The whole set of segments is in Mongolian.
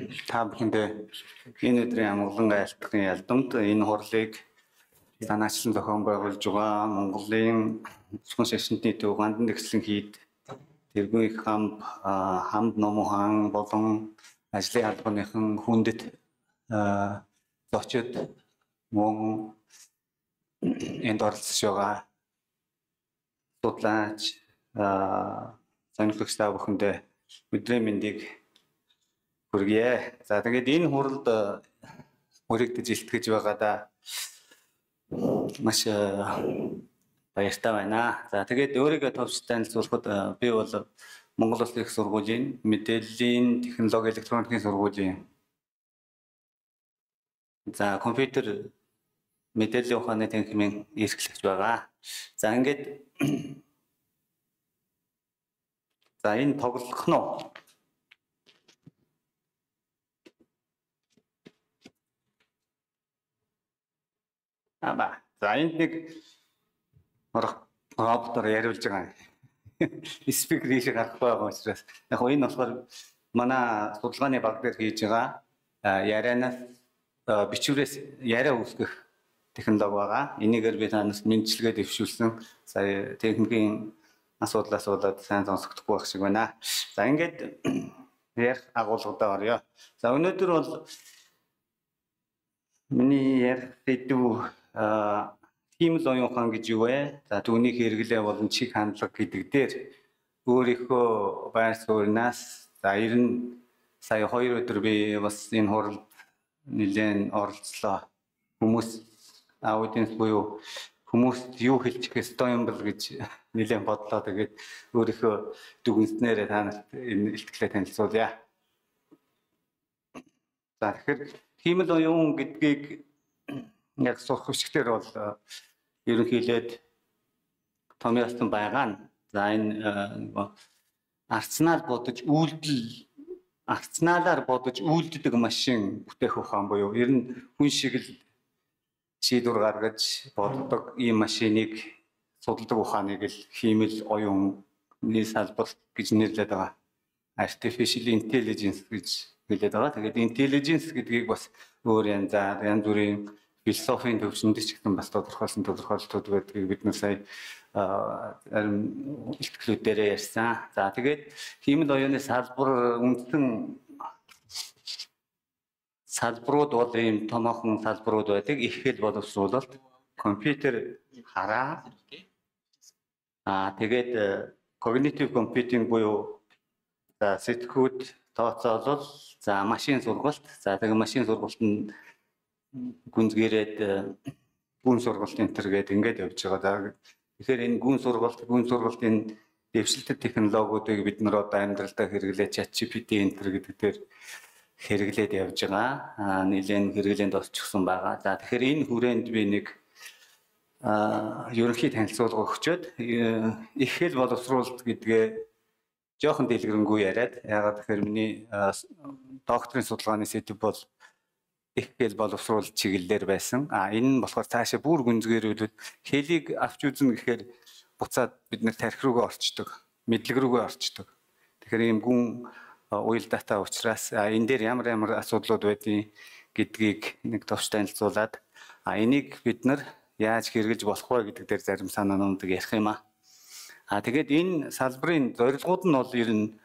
Та бүхэндээ энэ өдрийн амгалан айлтгахын ялдамд энэ хурлыг санаачлан зохион байгуулж байгаа Монголын зөвхөн шашинтны төв Гандан дэвшлэн хийд тэргүүн их хамб хамд номхон болон ажлын албаныхан хүндэт зочид мөн энд оролцож байгаа судлаач сонирхогч та бүхэндээ өдрийн мэндийг хүргье. За тэгээд энэ хуралд өргөдөж илтгэж байгаадаа маш баяртай байна. За тэгээд өөрийгөө товч танилцуулахад би бол Монгол Улсын их сургуулийн мэдээллийн технологи электроникийн сургуулийн за компьютер мэдээллийн ухааны танхимын эрхлэгч байгаа. За ингээд за энэ тоглох нь уу? Аба. За энд нэг роботоор яриулж байгаа. Спикер ийшээ гарах байгаа учраас яг энэ болохоор манай судалгааны баг дээр хийж байгаа ярианаас бичвэрээс яриа үүсгэх технологи байгаа. Энийгээр би танаас мэдчилгээ дэвшүүлсэн. Сая техникийн асуудлаас болоод сайн сонсогдохгүй байх шиг байна. За ингээд ярих агуулгадаа оръё. За өнөөдөр бол миний ярих сэдв хиймэл оюун ухаан гэж юу вэ? За түүний хэрэглээ болон чиг хандлага гэдэг дээр өөрийнхөө байр сууриас за 90 сая 2 өдөр би бас энэ хуралд нэлээд оролцлоо. Хүмүүс аудиенс буюу хүмүүст юу хэлчих ёстой юм бол гэж нэлээд бодлоо. Тэгээд өөрийнхөө дүгнснээрээ та нарт энэ илтгэлээ танилцуулъя. За тэгэхээр хиймэл оюун гэдгийг яг сурах хүчгээр бол ерөнхийлээд томьёолсон байгаа нь. За энэ арсенал бодож үйлдэл арсеналаар бодож үйлддэг машин бүтээх ухаан буюу ер нь хүн шиг л шийдвэр гаргаж боддог ийм машиныг судалдаг ухааныг л хиймэл оюуны салбар гэж нэрлэдэг байгаа. Artificial intelligence гэж хэлээд байгаа. Тэгээд intelligence гэдгийг бас өөр янз бүрийн философийн төвшөнд ч гэсэн бас тодорхойлсон тодорхойлолтууд байдгийг бид нар сая зарим илтгэлүүд дээрээ ярьсан. За тэгээд хиймэл оюуны салбар үндсэн салбарууд бол ийм томоохон салбарууд байдаг. Их хэл боловсруулалт, компьютер хараа. Тэгээд cognitive computing буюу за сэтгүүд, тооцоолол, за машин сургалт. За тэгээд машин сургалт нь гүнзгийрээд гүн сургалт энэ төр гээд ингээд явж байгаа. Тэгэхээр энэ гүн сургалтын дэвшилтэт технологиудыг бид нар одоо амьдралдаа хэрэглээ ChatGPT энэ төр гэдэг дээр хэрэглээд явж байгаа. Нэлээд хэрэглээнд орчихсон байгаа. За тэгэхээр энэ хүрээнд би нэг ерөнхий танилцуулга өгчөөд их хэл боловсруулалт гэдгээ жоохон дэлгэрэнгүй яриад, яагаад гэхээр миний докторийн судалгааны сэдэв бол их хэл боловсруулалт чиглэлээр байсан. Энэ нь болохоор цаашаа бүр гүнзгийрүүлээд хэлийг авч үзнэ гэхээр буцаад бид нэр тархи руугаа орчдөг, мэдлэг рүүгээ орчдөг. Тэгэхээр ийм гүн уялдаатай учраас энэ дээр ямар ямар асуудлууд байдгийг гэдгийг нэг товч танилцуулаад энийг бид нар яаж хэрэгжилж болох вэ гэдэг дээр зарим санаануудыг ярих юм аа. Тэгээд энэ салбарын зорилгууд нь бол ер нь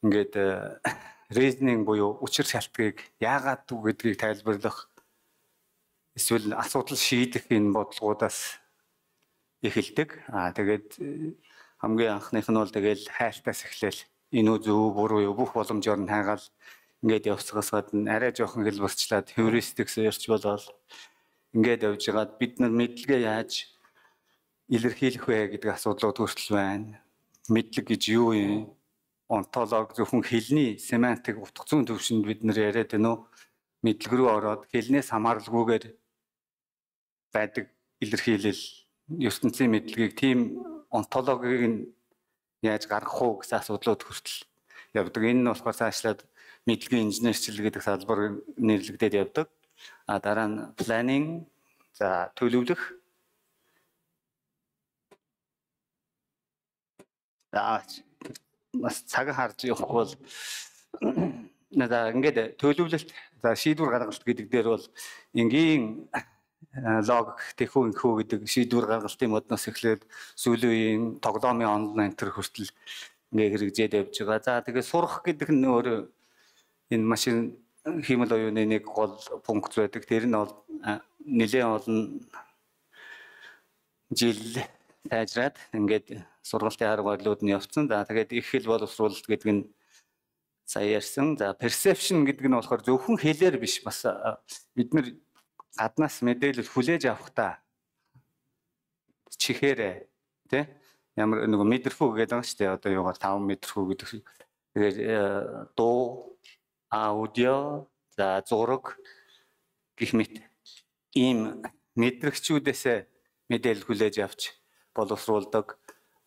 ингээд reasoning буюу учир шалтгаыг яагаад үг гэдгийг тайлбарлах эсвэл асуудал шийдэх энэ бодлогоудаас эхэлдэг. Тэгээд хамгийн анхных нь бол тэгэл хайлтаас эхлээл энэ үү зөв буруу юу бүх боломжоор нь хайгаал ингээд явцгаас гадна арай жоохон хэлбэрчлээд heuristic search болоод ингээд явж байгаад бид нар мэдлэгээ яаж илэрхийлэх вэ гэдэг асуудлууд хүртэл байна. Мэдлэг гэж юу юм? Онтологи зөвхөн хэлний семантик утга зүйн төвшөнд бид нар яриад байна уу? Мэдлэг рүү ороод хэлнээс хамааралгүйгээр байдаг илэрхийлэл ертөнцийн мэдлэгийг тийм онтологиг нь яаж гаргах уу гэсэн асуудлууд хүртэл явдаг. Энэ нь болохоор цаашлаад мэдлэгийн инженерчил гэдэг салбар нэрлэгдээд явдаг. Дараа нь planning, за төлөвлөх. За бас цаг харж явахгүй бол За, ингээд төлөвлөлт, за, шийдвэр гаргалт гэдэг дээр бол энгийн логик, тэхүү энхүү гэдэг шийдвэр гаргалтын модноос эхлээд сүүлийн үеийн тоглоомын онлайн төр хүртэл ингээ хэрэгжээд явж байгаа. За, тэгээ сурах гэдэг нь өөрөө энэ машин хиймэл оюуны нэг гол функц байдаг. Тэр нь бол нэлээд олон жил сайжраад ингээд сургалтын арга барилууд нь явцсан. За, тэгээд их хэл боловсруулалт гэдэг нь сая ярьсан. За, perception гэдэг нь болохоор зөвхөн хэлээр биш, бас бид нар гаднаас мэдээлэл хүлээж авахдаа чихээрээ, тий, ямар нөгөө мэдрэхүй гэдэг байгаа шүү дээ. Одоо юугаар 5 мэдрэхүй гэдэг. Тэгэхээр дуу, аудио, за, зураг гэх мэт ийм мэдрэгчүүдээс мэдээлэл хүлээж авч боловсруулдаг,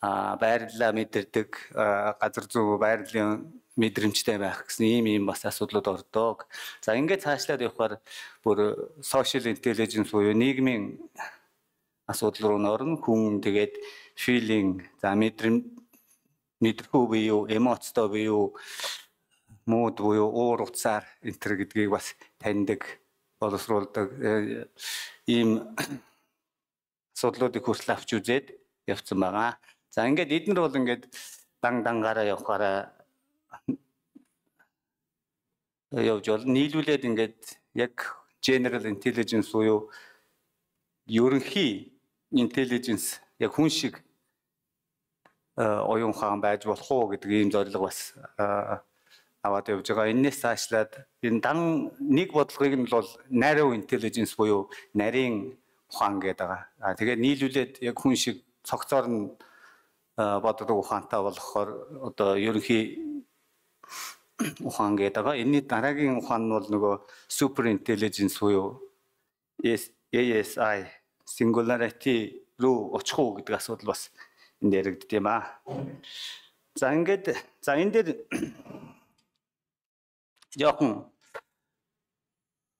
байрлалаа мэдэрдэг, газар зүй байрлалын мэдрэмжтэй байх гэсэн ийм ийм бас асуудлууд ордог. За, ингээд цаашлаад явахаар бүр social intelligence буюу нийгмийн асуудал руу норно. Хүн тэгээд feeling, за, мэдрэхүй буюу эмоцтой буюу mood буюу уур уцаар энэ төр гэдгийг бас таньдаг, боловсруулдаг ийм асуудлуудыг хүртэл авч үзээд явцсан байгаа. За, ингээд эднэр бол ингээд дан дангаараа явахаараа явж бол нийлүүлээд ингээд яг general intelligence буюу ерөнхий intelligence, яг хүн шиг оюун ухаан байж болох уу гэдэг ийм зорилго бас аваад явж байгаа. Энээс цаашлаад энэ дан нэг бодлогыг нь бол narrow intelligence буюу нарийн ухаан гэдэг байгаа. А тэгээд нийлүүлээд яг хүн шиг цогцоор нь боддог ухаантай болохоор одоо ерөнхий ухаан гэдэг байгаа. Энэний дараагийн ухаан нь бол нөгөө super intelligence буюу ASI, singularity руу очих уу гэдэг асуудал бас энд яригддаг юм аа. За, ингээд, за, энэ дээр жоохон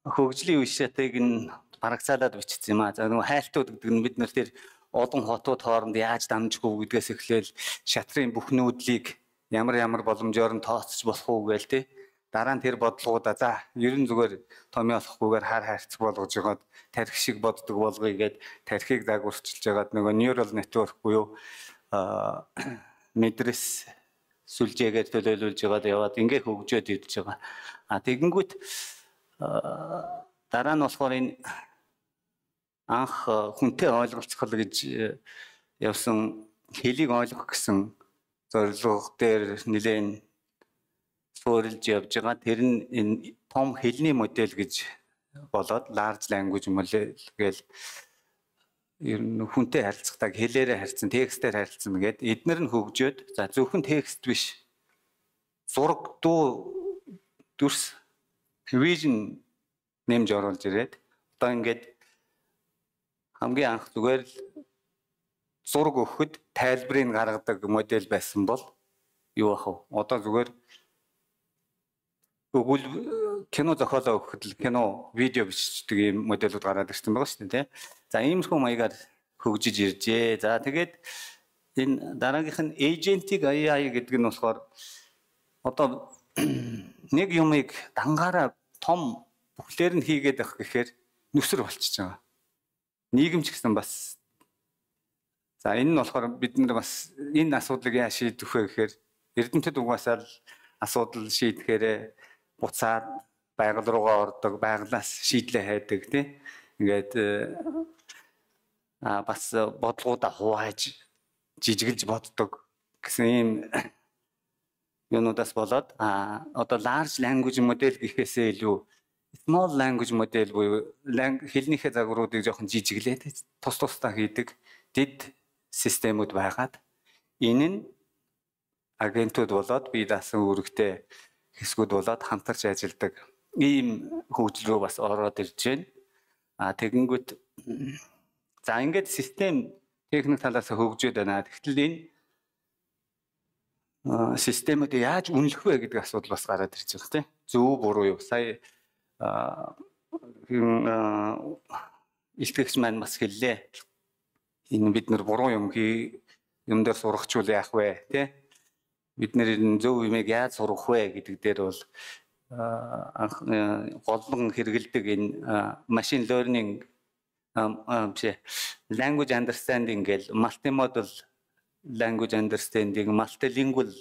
хөгжлийн үе шатыг нь барагцаалаад бичсэн юм аа. За, нөгөө хайлтууд гэдэг нь бид нар тэр олон хотууд хооронд яаж дамжих уу гэдгээс эхлээл шатрын бүх нүүдлийг ямар ямар боломжоор нь тооцож болох уу гээл те. Дараа нь тэр бодлогоудаа, за, ер нь зүгээр томьёолохгүйгээр хар хайрцаг болгож жагаад тархи шиг боддог болгоё гээд тархийг загварчилж жагаад нөгөө neural network буюу мэдрэс сүлжээгээр төлөөлүүлж жагаад яваад ингээ хөгжөөд ирж байгаа. А тэгэнгүүт дараа нь болохоор энэ анх хүнтэй ойлголцох гэж явсан хэлийг ойлгох гэсэн зорилго дээр нэлээд суурилж явж байгаа. Тэр нь энэ том хэлний модель гэж болоод large language model гээл ер нь хүнтэй харилцахдаа хэлээрээ харилцсан, текстээр харилцсан гээд эднэр нь хөгжөөд, за, зөвхөн текст биш, зураг, дуу, дүрс, vision нэмж оруулж ирээд одоо ингээд хамгийн анх зүгээр л зураг өгөхөд тайлбарыг гаргадаг модель байсан бол юу ах вэ? Одоо зүгээр өгвөл кино зохиолоо өгөхөд л кино, видео бичдэг ийм модельүүд гараад ирсэн байгаа шүү дээ, тий. За, иймэрхүү маягаар хөгжиж иржээ. За, тэгээд энэ дараагийнх нь agentic AI гэдэг нь болохоор одоо нэг юмыг дангаараа том бүхлээр нь хийгээд байх гэхээр нүсэр болчихж байгаа. Нийгэм ч гэсэн бас, за, энэ нь болохоор бид нар бас энэ асуудлыг яаж шийдэх вэ гэхээр эрдэмтэд угаасаа л асуудал шийдэхээр буцаад байгаль руугаа ордог, байгалаас шийдлээ хайдаг, тий. Ингээд бас бодлогоудаа хувааж жижигэлж боддог гэсэн ийм юунуудаас болоод одоо large language model гэхээсээ илүү small language model буюу хэлнийхээ загваруудыг жоохон жижиглээд тус тусдаа хийдэг дэд системүүд байгаад энэ нь агентууд болоод бие даасан үүрэгтэй хэсгүүд болоод хамтарч ажилладаг ийм хөгжил рүү бас ороод ирж байна. А тэгэнгүүт, за, ингээд систем техник талаас хөгжөөд байна. Тэгтэл энэ системүүд яаж үнэлэх вэ гэдэг асуудал бас гараад ирж байгаа, тийм. Зөв буруу юу? Сая илтгэгч маань бас хэллээ. Энэ бид нар буруу юм хий юм дээр сургачвал яах вэ, тий? Бид нар энэ зөв юмыг яаж сургах вэ гэдэг дээр бол Анх голлон хэрэгэлдэг энэ machine learning биш, language understanding гэл, multimodal language understanding, multilingual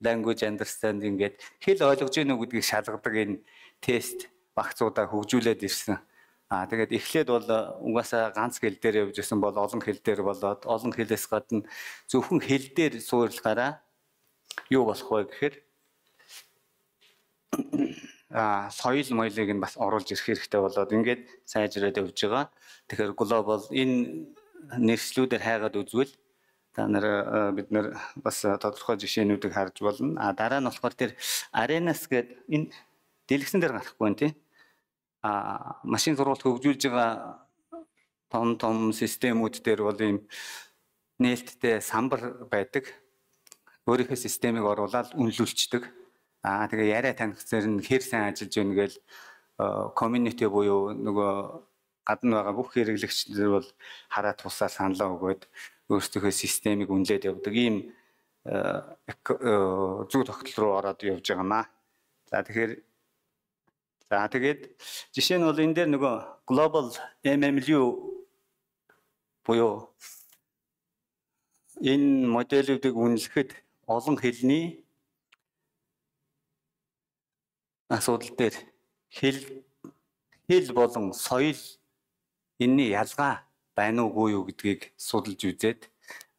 language understanding гэд хэл ойлгож гэнэ үү гэдгийг шалгадаг энэ тест багцуудаа хөгжүүлээд ирсэн. Тэгээд эхлээд бол угаасаа ганц хэл дээр явж исэн бол олон хэл дээр болоод, олон хэлээс гадна зөвхөн хэл дээр суурилахаараа юу болох вэ гэхээр соёл моёлыг нь бас оруулж ирэх хэрэгтэй болоод ингээд сайжраад явж байгаа. Тэгэхээр global энэ нэршлүүдээр хайгаад үзвэл та нар, бид нар бас тодорхой жишээнүүдийг харж болно. Дараа нь болохоор тэр Arenas гэдэг энэ дэлгэцэн дээр гарахгүй байна, тий. Машин сургалт хөгжүүлж байгаа том том системүүд дээр бол ийм нээлттэй самбар байдаг. Өөрийнхөө системийг оруулаад үнэлүүлчихдэг. Тэгээ яриа таних зэрэг нь хэр сайн ажиллаж байна гээл community буюу нөгөө гадна байгаа бүх хэрэглэгчдэр бол хараад тусаа саналаа өгөөд өөрсдийнхөө системийг үнэлээд явдаг ийм зүй тогтол руу ороод явж байгаа маа. За, тэгэхээр, за, тэгээд жишээ нь бол энэ дээр нөгөө Global MMLU буюу энэ модельүүдийг үнэлэхэд олон хэлний асуудал дээр хэл болон соёл энэний ялгаа байна уугүй юу гэдгийг судалж үзээд,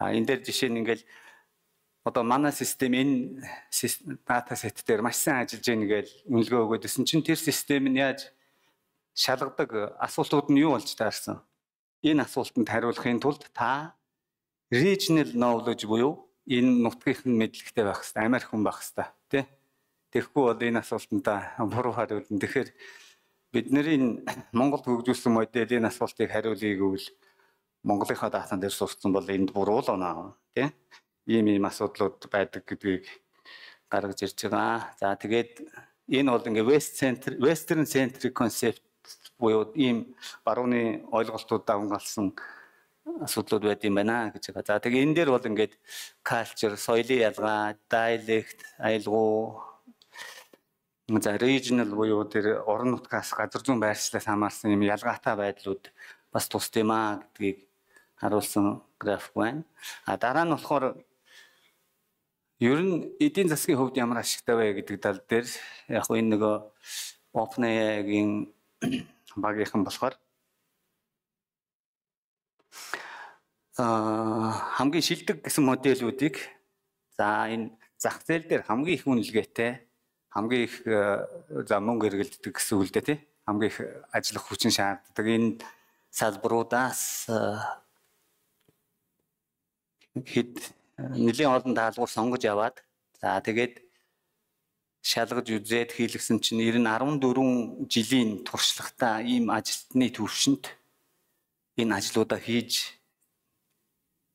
энэ дээр жишээ нь ингээл одоо манай систем энэ data set дээр маш сайн ажиллаж байна гэж үнэлгээ өгөөд исэн чинь тэр систем нь яаж шалгадаг асуултууд нь юу болж таарсан? Энэ асуултанд хариулахын тулд та regional knowledge буюу энэ нутгийн мэдлэгтэй байх хэрэгтэй, Америк хүн байх хэрэгтэй, тий? Тэгэхгүй бол энэ асуултанд та буруу хариулна. Тэгэхээр бидний Монголд хөгжүүлсэн модель энэ асуултыг хариулъя гэвэл Монголынхаа data н дээр сурцсан бол энд буруу л оноо, тий? Ийм асуудлууд байдаг гэдгийг гаргаж ирж байгаа. За, тэгээд энэ бол ингээ West center Western centric concept буюу ийм барууны ойлголтууд давнгалсан асуудлууд байд юм байна гэж байгаа. За, тэгээ энэ дээр бол ингээд culture, соёлын ялгаа, dialect, аялгуу, за, regional буюу тэр орон нутгаас, газар зүйн байршлаас хамаарсан юм ялгаатай байдлууд бас тусд юм аа гэдгийг харуулсан график байна. Дараа нь болохоор ер нь эдийн засгийн хувьд ямар ашигтай вэ гэдэг тал дээр яг энэ нөгөө OpenAI-гийн багийнхан болохоор хамгийн шилдэг гэсэн модельүүдийг, за, энэ зах зээл дээр хамгийн их үнэлгээтэй, хамгийн их, за, мөнгө эргэлддэг гэсэн үг л дээ, тий, хамгийн их ажиллах хүчин шаарддаг энэ салбаруудаас хэд нэлийн олон даалгавар сонгож аваад, за, тэгээд шалгаж үзээд хийлгэсэн чинь ер нь 14 жилийн туршлагатай ийм ажилтны төвшөнд энэ ажлуудаа хийж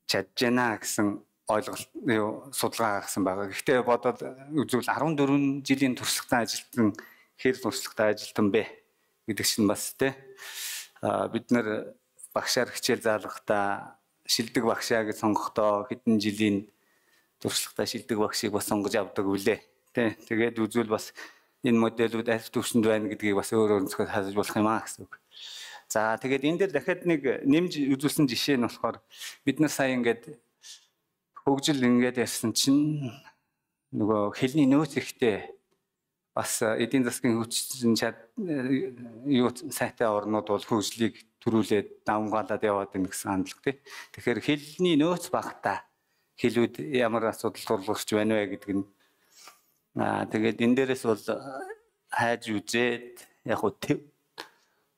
чадж байна гэсэн ойлголт юу судалгаа гаргасан байгаа. Гэхдээ бодоод үзвэл 14 жилийн туршлагатай ажилтан хэр туршлагатай ажилтан бэ гэдэг чинь бас, те, бид нар багшаар хичээл заалгахдаа шилдэг багшаа гэж сонгохдоо хэдэн жилийн туршлагатай шилдэг багшийг бас сонгож авдаг үлээ. Тэ, тэгээд үзвэл бас энэ модельүүд аль түвшинд байна гэдгийг бас өөр өнцгөөс харж болох юм аа гэсэн үг. За, тэгээд энэ дээр дахиад нэг нэмж үзүүлсэн жишээ нь болохоор бид нар сая ингээд хөгжил ингээд ярьсан чинь нөгөө хэлний нөөц ихтэй, бас эдийн засгийн хүчин чад юу сайтай орнууд бол хөгжлийг төрүүлээд давмгаалаад яваад байна гэсэн хандлага, тий. Тэгэхээр хэлний нөөц багатай хэлүүд ямар асуудал тулгарч байна вэ гэдэг нь тэгээд энэ дээрээс бол хайж үзээд яг хуу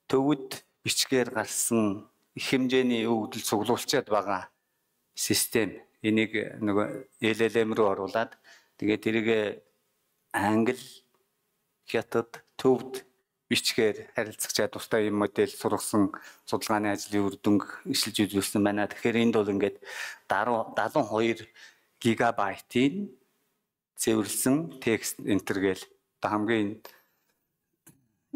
төвөд бичгээр гарсан их хэмжээний өгөгдөл цуглуулчаад байгаа систем энийг нөгөө LLM руу оруулаад, тэгээд тэрийг англи, хятад, төвд бичгээр харилцах чадвартай юм модель сургасан судалгааны ажлын үр дүнг ишилж үзүүлсэн байна. Тэгэхээр энд бол ингээд 72 гигабайтын цэвэрлсэн текст enter гээл одоо хамгийн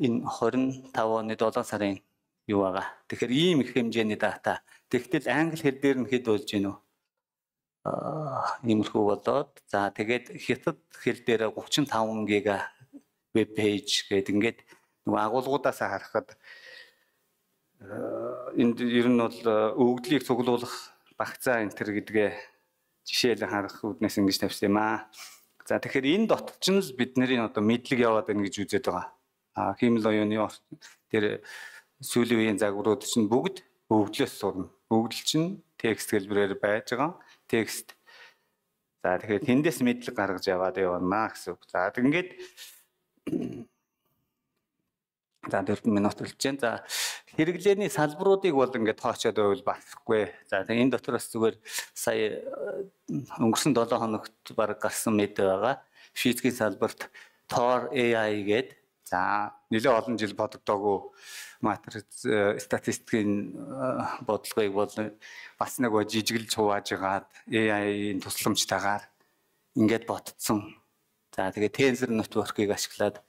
энэ 25 оны 7 сарын юу байгаа. Тэгэхээр ийм их хэмжээний data. Тэгтэл англи хэл дээр нь хэд болж гинүү? Иймэрхүү болоод, за, тэгээд хятад хэл дээр 35 гига. Web page гэдэг ингээд нөгөө агуулгуудаас харахад энд ер нь бол өгөгдлийг цуглуулах багцаа энэ төр гэдгээ жишээлэн харах үүднээс ингэж тавьсан юм аа. За, тэгэхээр энэ дотор ч л бидний одоо мэдлэг яваад байна гэж үзээд байгаа. А хиймэл оюуны тэр сүүлийн үеийн загварууд чинь бүгд өгөгдлөөс сурна. Өгөгдөл чинь текст хэлбэрээр байж байгаа. Текст. За, тэгэхээр тэндээс мэдлэг гаргаж яваад явна гэсэн үг. За, ингээд за 4 минут үлдэж байна. За, хэрэглээний салбаруудыг бол ингээд тоочоод байвал басахгүй. За, тэгээ энэ дотор бас зүгээр сая өнгөрсөн 7 хоногт баг гарсан мэдээ байгаа. Физикийн салбарт Thor AI гээд, за, нэлээд олон жил бодогдоогүй матриц статистикийн бодлогыг бол бас нөгөө жижиглж хувааж агаад AI-ийн тусламжтайгаар ингээд ботцсон. За, тэгээ tensor network-ыг ашиглаад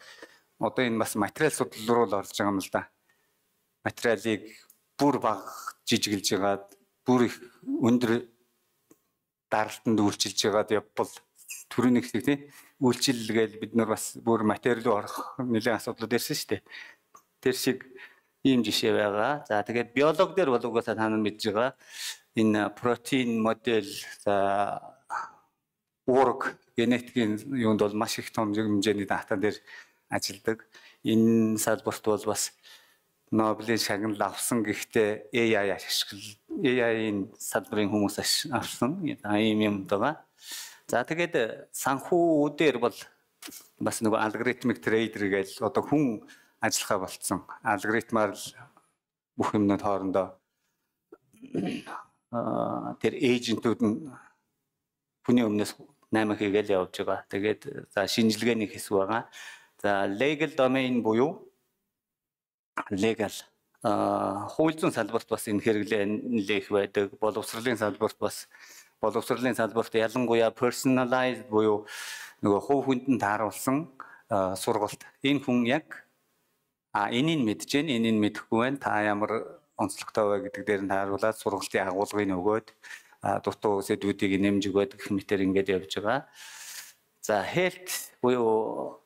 одоо энэ бас материал судлал руу л орж байгаа юм л да. Материалыг бүр бага жижиглж агаад, бүр их өндөр даралтанд үйлчилж байгаад явбал, түрүүний хэсэг тий үйлчил гээл бид нар бас бүр материал руу орох нэлээд асуудлууд ярьсан шүү дээ. Тэр шиг ийм жишээ байгаа. За, тэгээд биологи дээр бол угаасаа та нар мэдж байгаа. Энэ протеин модель, за, уураг генетикийн юунд бол маш их том хэмжээний дата дээр ажилладаг. Энэ салбарт бол бас Нобелийн шагнал авсан, гэхдээ AI ашигла AI-ийн салбарын хүмүүс авсан ийм юм байгаа. За, тэгээд санхүү дээр бол бас нөгөө algorithmic trader гэж одоо хүн ажиллахаа болцсон. Алгоритмаар л бүх юмнууд хоорондоо тэр agent үүд нь хүний өмнөөс 8 хийгээл явж байгаа. Тэгээд за шинжилгээний хэсэг байгаа. За, legal domain буюу legal хууль зүйн салбарт бас энэ хэрэглээ нэлээх байдаг. Боловсролын салбарт бас, боловсролын салбарт ялангуяа personalized буюу нөгөө хувь хүнд нь тааруулсан сургалт. Энэ хүн яг энийг мэдэж гэн, энийг мэдэхгүй байна. Та ямар онцлогтой вэ гэдэг дээр нь тааруулаад сургалтын агуулгыг өгөөд, дутуу сэдвүүдийг нэмж өгөөд гэх мэтэр ингээд явж байгаа. За, health буюу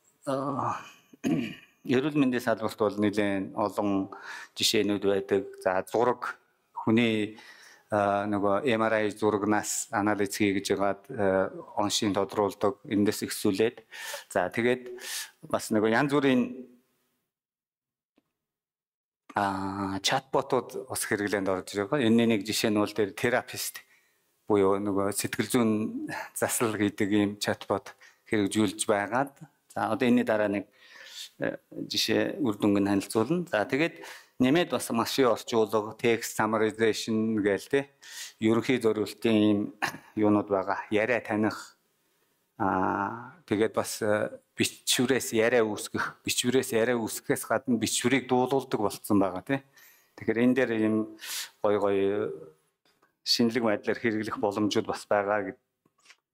эрүүл мэндийн салбарт бол нэлээд олон жишээнүүд байдаг. За, зураг, хүний нөгөө MRI зурагнаас анализ хийж байгаад оншийн тодруулдаг, эндээс ихсүүлээд, за, тэгээд бас нөгөө янз бүрийн чатботууд бас хэрэглээнд орж байгаа. Энэний нэг жишээ нь бол тэр therapist буюу нөгөө сэтгэл зүйн засал гэдэг ийм чатбот хэрэгжүүлж байгаад, за, одоо энэний дараа нэг жишээ үр дүнг нь танилцуулна. За, тэгээд нэмээд бас машин орчуулга, text summarization гээл те ерөнхий зориултын ийм юунууд байгаа. Яриа таних, тэгээд бас бичвэрээс яриа үүсгэх, бичвэрээс яриа үүсгэхээс гадна бичвэрийг дуулуулдаг болцсон байгаа тий. Тэгэхээр энэ дээр ийм гоё гоё шинэлэг байдлаар хэрэглэх боломжууд бас байгаа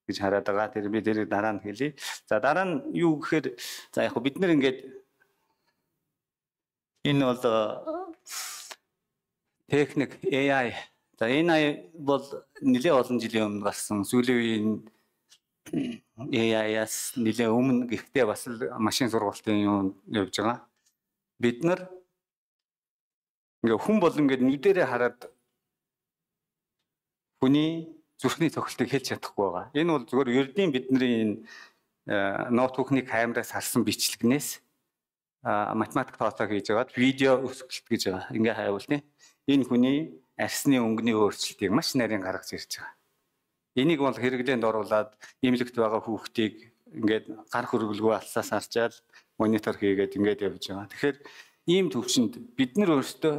гэж хараад байгаа. Тэр би тэрийг дараа нь хэлье. За, дараа нь юу гэхээр, за, яг бид нар ингээд энэ бол техник AI. За, энэ бол нэлээд олон жилийн өмнө гарсан, сүүлийн үеийн AI-аас нэлээд өмнө, гэхдээ бас л машин сургалтын юм явж байгаа. Бид нар ингээ хүн бол ингээд нүдэрээ хараад хүний зүрхний цохилтыг хэлж чадахгүй байгаа. Энэ бол зүгээр ердийн бидний энэ ноутбукны камераас харсан бичлэгнээс математик тооцоо хийж байгаад видео өсгөлт гэж байгаа. Ингээ хайвал тий. Энэ хүний арьсны өнгөний өөрчлөлтийг маш нарийн гаргаж ирж байгаа. Энийг бол хэрэглээнд оруулаад эмнэлэгт байгаа хүүхдийг ингээд гар хөрвөлгүй алсаас харчаал монитор хийгээд ингээд явж байгаа. Тэгэхээр ийм төвшөнд бид нар өөрсдөө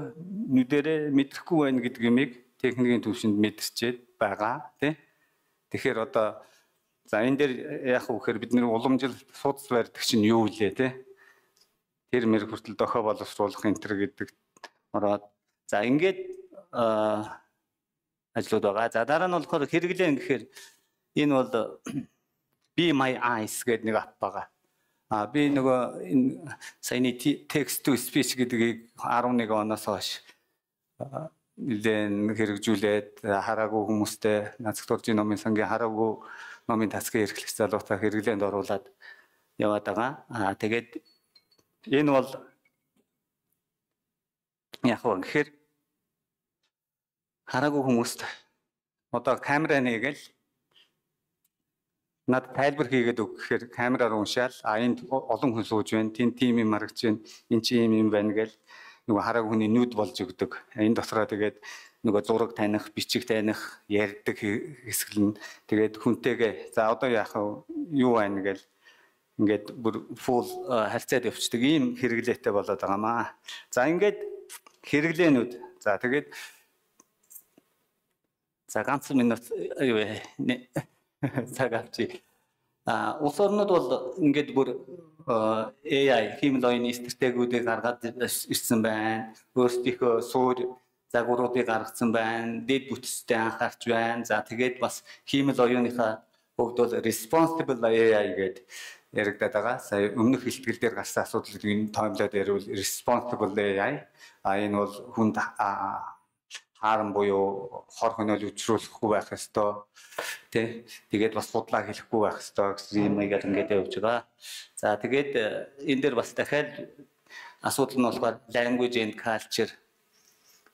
нүдэрээ мэдрэхгүй байна гэдэг юмыг техникийн төвшөнд мэдэрчээд байгаа тий. Тэгэхээр одоо за энэ дээр яах вэ гэхээр бид нар уламжил судас барьдаг чинь юу вүлээ тий. Тэр мэр хүртэл дохио боловсруулах энэ төр гэдэг ороод, за, ингээд ажлууд байгаа. За, дараа нь болохоор хэрэглээ гэхээр энэ бол Be My Eyes гэдэг нэг app байгаа. А би нөгөө энэ саяны text to speech гэдгийг 11 оноос хойш нэлээд хэрэгжүүлээд хараагүй хүмүүстэй Нацагтуржийн номын сангийн хараагүй номын тасгийн эрхлэгч залуутай хэрэглээнд оруулаад яваад байгаа. Аа, тэгээд Энэ бол яг вэ гэхээр хараагүй хүмүүст одоо камера нээгээл над тайлбар хийгээд өг гэхээр камераар уншаал, а энд олон хүн сууж байна. Тэн тийм юм харагдаж байна. Энд чи юм юм байна гэл нөгөө хараагүй хүний нүд болж өгдөг. Энэ дотроо тэгээд нөгөө зураг таних, бичиг таних, ярьдаг хэсэг нь тэгээд хүнтэйгээ за одоо яах вэ? Юу байна гэл ингээд бүр full харьцаад явцдаг ийм хэрэглээтэй болоод байгаамаа. За, ингээд хэрэглээнүүд. За, тэгээд за ганц минут юу вэ? Цаг авчи. А улс орнууд бол ингээд бүр AI хиймэл оюуны стратегиудыг гаргаад ирсэн байна. Өөрсдийнхөө суурь загваруудыг гаргацсан байна. Дэд бүтцтэй анхаарч байна. За, тэгээд бас хиймэл оюуныхаа хувьд бол responsible AI гэдэг яригдаад байгаа. Сая өмнөх илтгэл дээр гарсан асуудлыг энэ тоомлоод яриул responsible AI. А энэ бол хүнд harm буюу хор хөнөөл учруулахгүй байх ёстой. Тэ. Тэгээд бас худлаа хэлэхгүй байх ёстой гэсэн юм аягаар ингээд явж байгаа. За, тэгээд энэ дээр бас дахиад асуудал нь болохоор language and culture.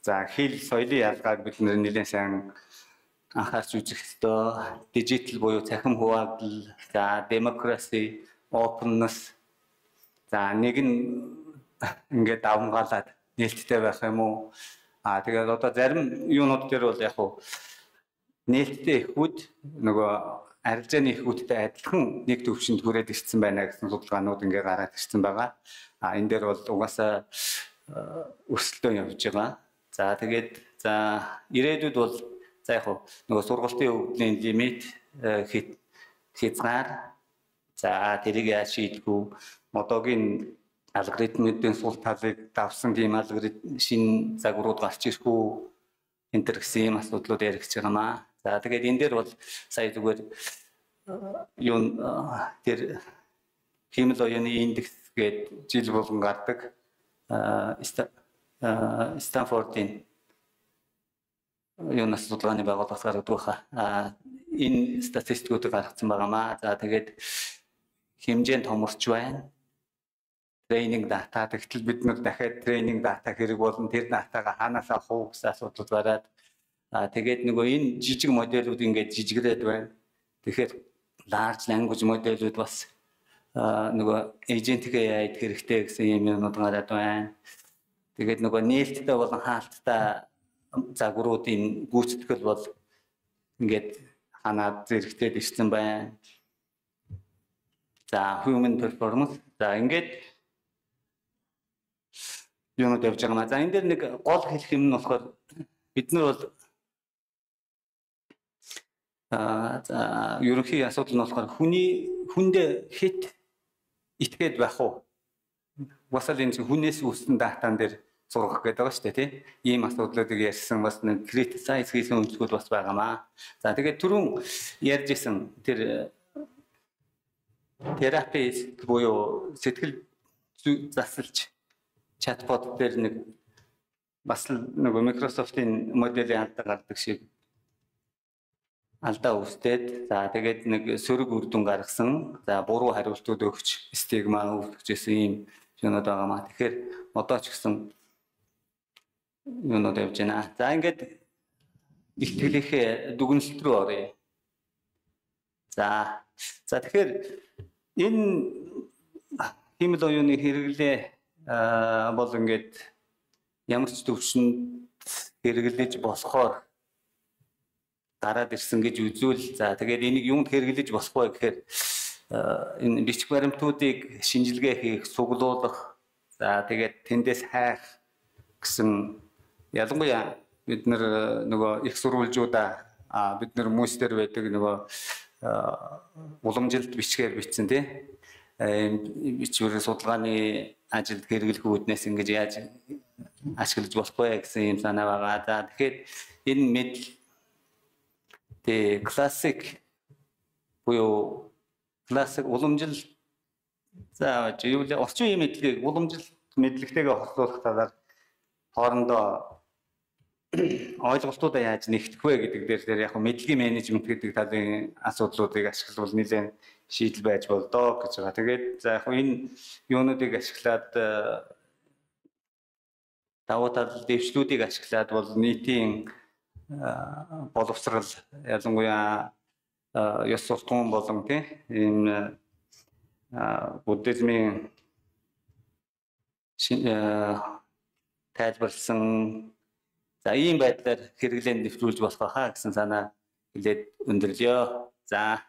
За, хэл соёлын ялгааг бид нэлээд сайн анхаарч үзэх ёстой. Digital буюу цахим хуваагдал, за democracy, openness. За, нэг нь ингээд давамгаалаад нээлттэй байх юм уу? А тэгээд одоо зарим юунууд дээр бол яг хуу нээлттэй эхүүд нөгөө арилжааны эхүүдтэй адилхан нэг төвшөнд хүрээд ирсэн байна гэсэн судалгаанууд ингээ гараад ирсэн байгаа. А энэ дээр бол угаасаа өрсөлдөөн явж байгаа. За, тэгээд за ирээдүйд бол за яг хуу нөгөө сургалтын өгөгдлийн лимит, хязгаар, за тэрийг яаж шийдэх үү? Одоогийн алгоритмуудын сул талыг давсан тийм алгоритм шинэ загварууд гарч ирэх үү? Энэ төр гэсэн юм асуудлууд яригдж байгаамаа. За, тэгээд энэ дээр бол сая зүгээр юу тэр хиймэл оюуны индекс гээд жил болгон гардаг Станфордын юунаас судалгааны байгууллагаас гаргадаг баха. Энэ статистикуудыг гаргацсан байгаамаа. За, тэгээд хэмжээнд томорч байна. Training data, тэгтэл бид нар дахиад training data хэрэг болно. Тэр data гаа хаанаас авах уу гэсэн асуудал гараад, тэгээд нөгөө энэ жижиг модельүүд ингээд жижигрээд байна. Тэгэхээр large language модельүүд бас нөгөө agentic AI хэрэгтэй гэсэн юм юмнууд гараад байна. Тэгээд нөгөө нээлттэй болон хаалттай загваруудын гүйцэтгэл бол ингээд ханаад зэрэгтэй ирсэн байна. За, human performance. За, ингээд юунууд явж байгаа маа. За, энэ дээр нэг гол хэлэх юм нь болохоор бид нар бол за ерөнхий асуудал нь болохоор хүний хүндээ хэт итгээд байх уу? Угаасаа л энэ чинь хүнээс үүссэн data н дээр сургах гэдэг байгаа шүү дээ, тий. Ийм асуудлуудыг ярьсан, бас нэг criticize хийсэн өнцгүүд бас байгаамаа. За, тэгээд түрүүн ярьж исэн тэр терапист буюу сэтгэл засалч чатбот дээр нэг бас л нөгөө Microsoft-ын моделийн алдаа гардаг шиг алдаа үүсдээд, за тэгээд нэг сөрөг үр дүн гаргасан, за буруу хариултууд өгч stigma үүсгэжсэн ийм юмнууд байгаа маа. Тэгэхээр одоо ч гэсэн юунууд явж байна. За, ингээд илтгэлийнхээ дүгнэлт рүү оръё. За, тэгэхээр энэ хиймэл оюуны хэрэглээ бол ингээд ямар ч төвшөнд хэрэглэж болохоор гараад ирсэн гэж үзвэл, за тэгээд энийг юунд хэрэглэж болох вэ гэхээр энэ бичих баримтуудыг шинжилгээ хийх, цуглуулах, за тэгээд тэндээс хайх гэсэн, ялангуяа бид нар нөгөө их сурвалжуудаа бид нар хүмүүс дээр байдаг нөгөө уламжилт бичгээр бичсэн, тий, бичвэр судалгааны ажилд хэрэглэх үүднээс ингэж яаж ашиглаж болох вэ гэсэн юм санаа байгаа. За, тэгэхээр энэ мэдл тэг классик буюу классик уламжил, за юу л орчин үеийн мэдлэгийг уламжил мэдлэгтэйгээ холбоолох талаар хоорондоо ойлголтуудаа яаж нэгтгэх вэ гэдэг дээр яг мэдлэгийн менежмент гэдэг талын асуудлуудыг ашиглавал нэлээд шийдэл байж болдоо гэж байгаа. Тэгээд за яг энэ юунуудыг ашиглаад, давуу тал дэвшлүүдийг ашиглаад бол нийтийн боловсрал, ялангуяа ёс суртахуун болон тийм энэ буддизмын тайлбарлсан, за, ийм байдлаар хэрэглээнд нэвтрүүлж болох байхаа гэсэн санаа хэлээд өндөрлөё. За.